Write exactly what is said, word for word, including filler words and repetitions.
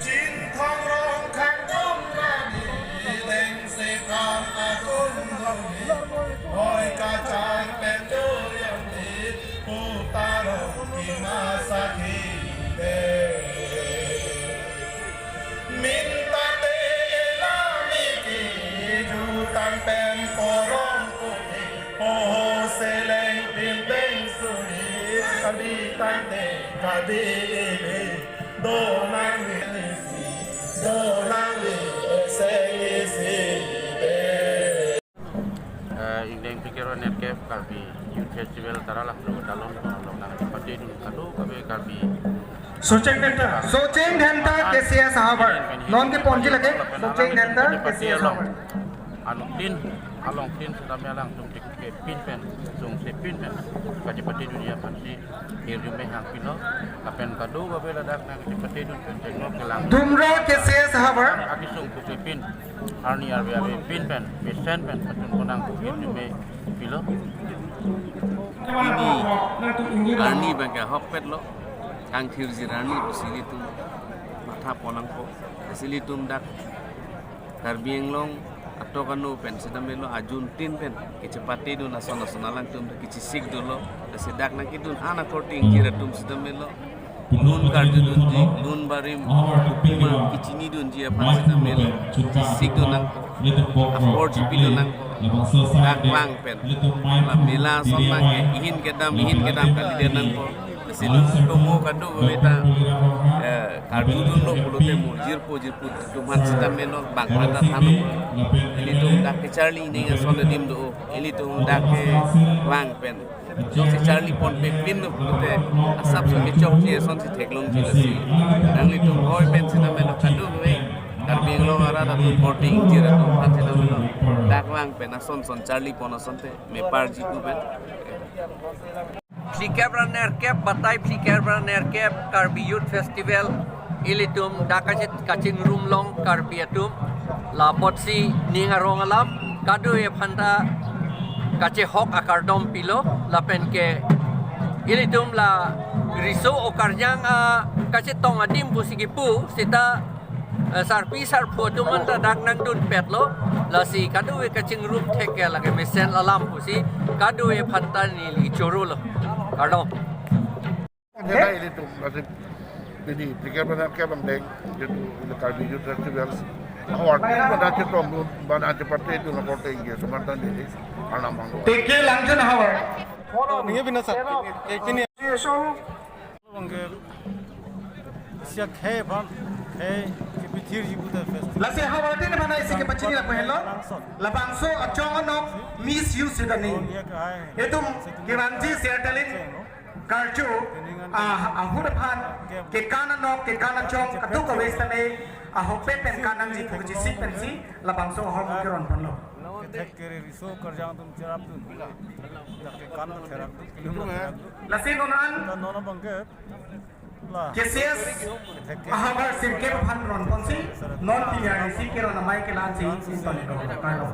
Chinthong rong khangdong rani, deng se kham akun dong ni, hoi kachang pen doyong ni, putarong ki masakhi de. Minta te elami ki jutang pen porong puthi, oho seleng pin peng suri, kadi tangte kadi ili, do nangli isi, do nangli eseng isi de. Eh, ingdeng phlikep ra nerkep Karbi Youth Festival Taralangso Dalong along nangkepatedun kadokave Karbi. Socheng Dhenta, Socheng Dhenta, K C S Havar. Non keponji lake, Socheng Dhenta, K C S Havar. Along tin, along tin sitame alangtum tik ke pin pen, sung se pin pen, kachepatedunji aphansi hirjume hangpilo, lapen kadokave ladak nangkepatedun pen, tenglok kelang. Dumra K C S Havar. Akesung puke pin, arni arve arve pin pen, mesen pen, pachun konang hirjume pilo. Pini arni abangke ahokpetlo, kangthirjir arni pusi ilitum matha ponnangpo, lasi ilitum dak Karbi Anglong atok anu pen sitame lo ajun tin pen kachepatedun ason ason alangtum kachesik dolo. Lasi dak nangkedun an akorte ingjir atum sitame lo lun karjudunji, lun barim, kopima kachinidunji aphan sitame lo kachesik dun nangpo, apor chipi dun nangpo, dak vang pen. La mela ason abangke ihin kedam, ihin kedam kalidun nangpo. Lasi lun tomo kadokave ta, eh, karjudunlo pulote mo jirpo jirpo atum aphan sitame lo bang pada thanu. Ilitum dak kecharli ning ason adim do, ilitum dak kevang pen. Jongsi charli ponpe pinlo pulote asapso kechokche asonsi theklongji lasi. Nanglitum hoi pen sitame lo kadokave Karbi Anglong arat atum korte ingjir atum aphan sitame lo dak vang pen ason son charli pon asonte meparji pu pen. Phlikep ra nerkep, batai phlikep ra nerkep Karbi Youth Festival, ilitum dak kachit kachingrum long Karbi atum, la apotsi ning arong alam, kadokave aphanta kachehok akardom pilo, lapen ke ilitum la riso okarjang a kachetong adim pusi kipu, sita eh, sarpi sarpo atum anta dak nangdunpetlo, lasi kadokave kachingrum thek ke lake mesen alam pusi kadokave aphanta neli chorolo. Kardom. Ilitum lasi pini phlikep ra nerkep abang deng, jitu ini Karbi Youth Festival. Havar, ini pada chetongdun, pada chepatedun akorte ingjir atum aphan neli arnam manglo. Teke Langjun Havar. Kono, ini bina sir. Ini, ini. Bangke isi akhei aphan, khei kepithirji puta festival. Lasi havar tin aphan isi kepachini lapu henlo. Labangso achong anok misuse dani. Itum kevangji sertalin karju, ah, ahut aphan kekan anok, kekan achong kadokave sitame ahokpet pen kan nangji pu kachesik pensi labangso ahormu keron ponlo. Kethek kere riso karjang atum cherapdun. Dak kekan therakdun, kelum therakdun. Lasi non an. Ta non abangke. K C S ahavar sirkep aphan ron ponsi, non pilihan isi keron amei kelansi inton ito. Kardom.